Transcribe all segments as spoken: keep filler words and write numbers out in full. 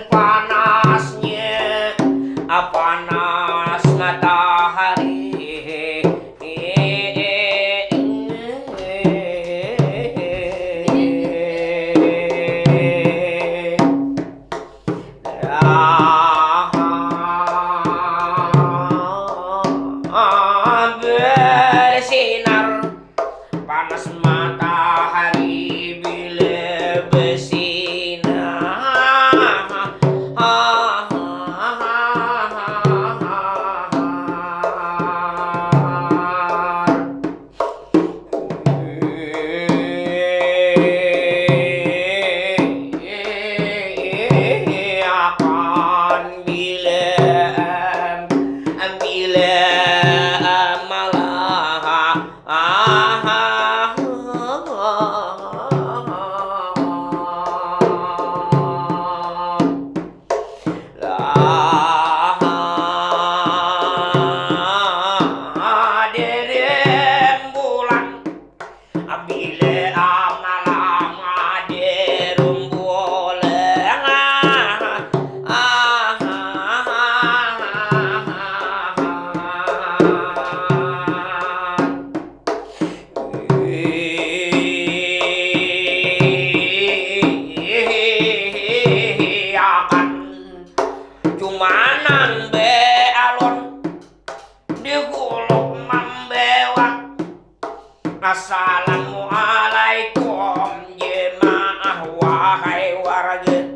Panasnya, ah, panas matahari. Bersinar panas matahari bila bersinar. Akan bila, bila malah Lah, derembulan, bila malam derembulan. Akan cumanan bealun di guluk mambewak. Assalamualaikum jemaah wahai warga.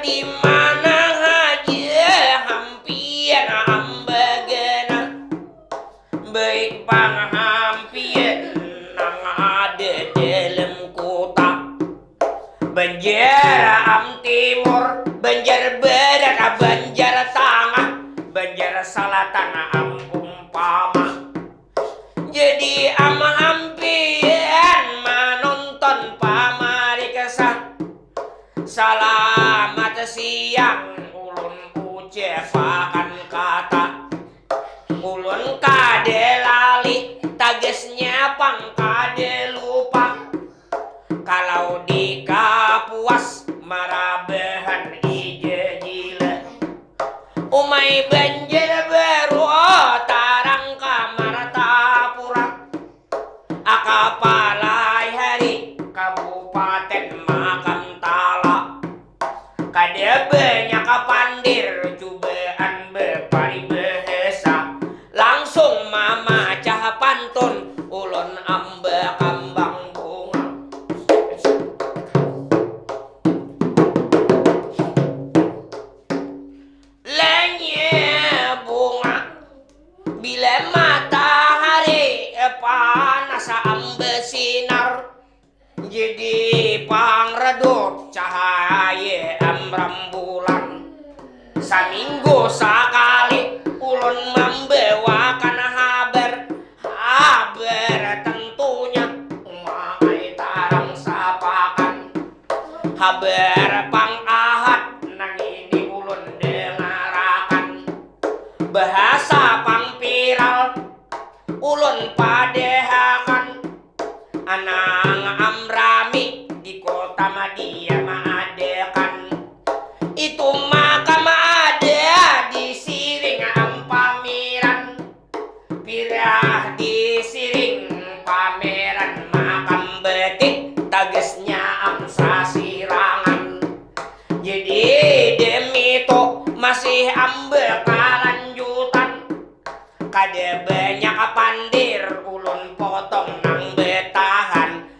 Di mana haja hampian ambagana, baik pang hampian nang ada dalam kuta, Banjar am Timur, Banjar Barat, Banjar Tangah, Banjar Salatan am umpama. Jadi am hampian manonton pamariksa. Salamat siang ulun ucapakan kata. Ulun kada lali, tagasnya pang kada lupa. Kalau di Kapuas marabahan ija jila. Umai Banjar Baru tarang ka Martapura. Akapalai hari Kabupaten Makam Tala. Kada banyak pandir cubaan baparibahasa, langsung mamacah pantun ulun amba kambang bunga. Lanya bunga bila matahari panas amba sinar. Jadi pang redup cahaya am rembulan. Saminggu sakali ulun mambawakan habar. Habar tentunya uma ai tarang sapakan. Habar pang ahad nang ini ulun dengarakan. Bahasa pang piral ulun padahakan. Anang am rami di kota madia maadakan. Itu makam ada di siring am pamiran. Pirah di siring pameran makam betik tagasnya am sasirangan. Jadi demi tu masih am bakalanjutan. Kada banyak pandir ulun potong nang betahan.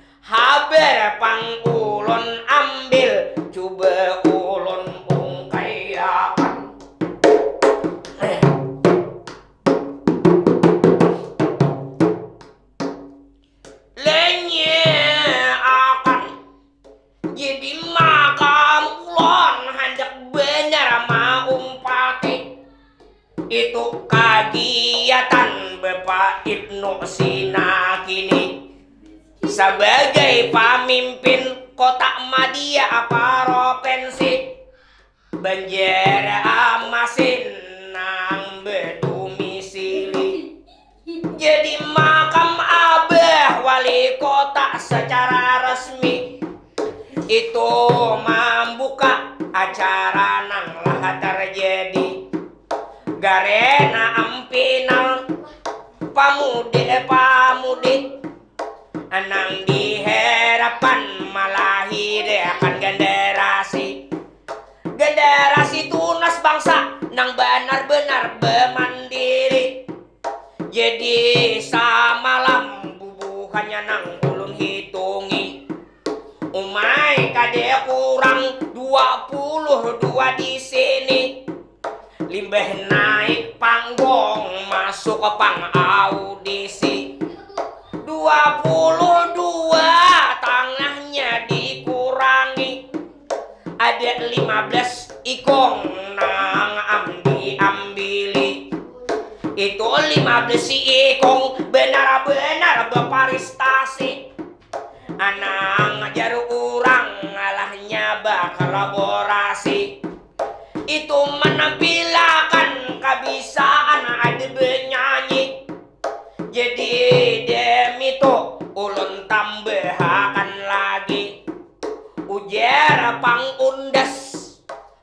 Pang ulun ambil, cuba ulun ungkaiakan. Lenye akan. Jadi makam ulun handak banar maumpati itu kagiatan Bapak Ibnu Sina kini sabagai pamimpin kota madia provinsi Banjarmasin nang badumisili. Jadi makam Abah Wali Kota sacara resmi itu mambuka acara nang lah terjadi. Garena ampinal pamuda-pamudi nang diharapan malahirakan generasi. Generasi tunas bangsa nang banar-banar bamandiri. Jadi samalam bubuhannya nang ulun hitungi. Umai kada kurang dua puluh dua di sini. Limbah naik panggung masuk pang audisi. Dua puluh dua tangahnya dikurangi. Ada lima belas ikung nang am diambili. Itu lima belas ikung benar-benar beprestasi. Anang jar urang ngalahnya bakolaborasi. Itu menampilakan kabisaan ada benyanyi. Jadi demi tu ulun tambahakan lagi. Ujar pang undas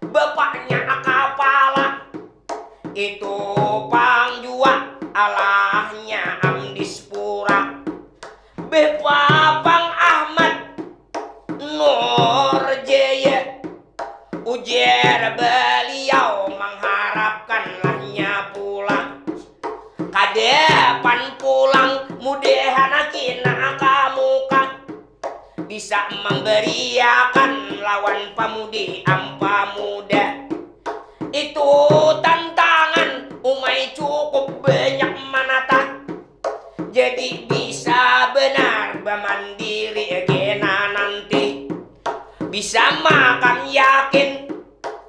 bapaknya kapala. Itu pang jua alahnya am dispura. Bepapang Ahmad Nur Jaya. Ujar beliau mengharapkan lahnya pulang. Kada pan pulang mudahan kina kamuka. Bisa memberiakan lawan pamudi am pamuda. Itu tantangan umai cukup banyak manata. Jadi bisa benar bamandiri kena nanti. Bisa makam yakin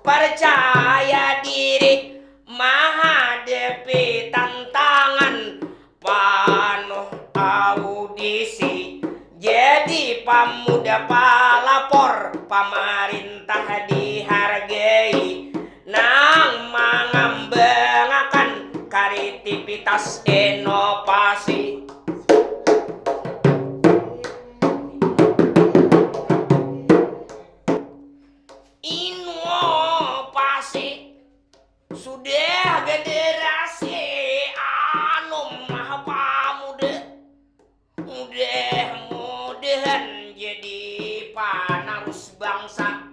percaya diri mahadapi tantangan panuh audisi. Jadi pamuda palapor pamarintah dihargai nang mangambangakan karitipitas inovasi. Inovasi sudah generasi anu maha pamuda. Mudah-mudahan jadi panarus bangsa.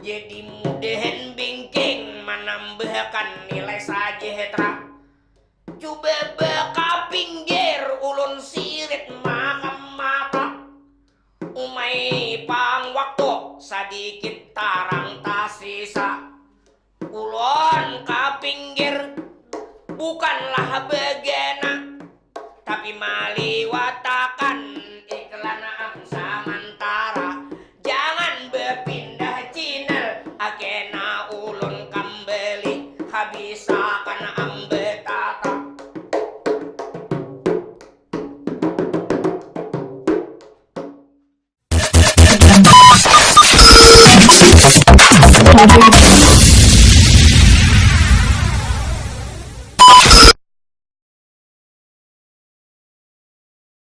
Jadi mudahan bingking manambahakan nilai sajahtera. Cuba bakapinggir ulun sirit makam mata. Umai pang waktu sadikit tarang tasisa. Ulun ka pinggir bukanlah bagana, tapi maliwatakan iklan am samantara. Jangan bapindah channel, akena ulun kambali habisakan am batata.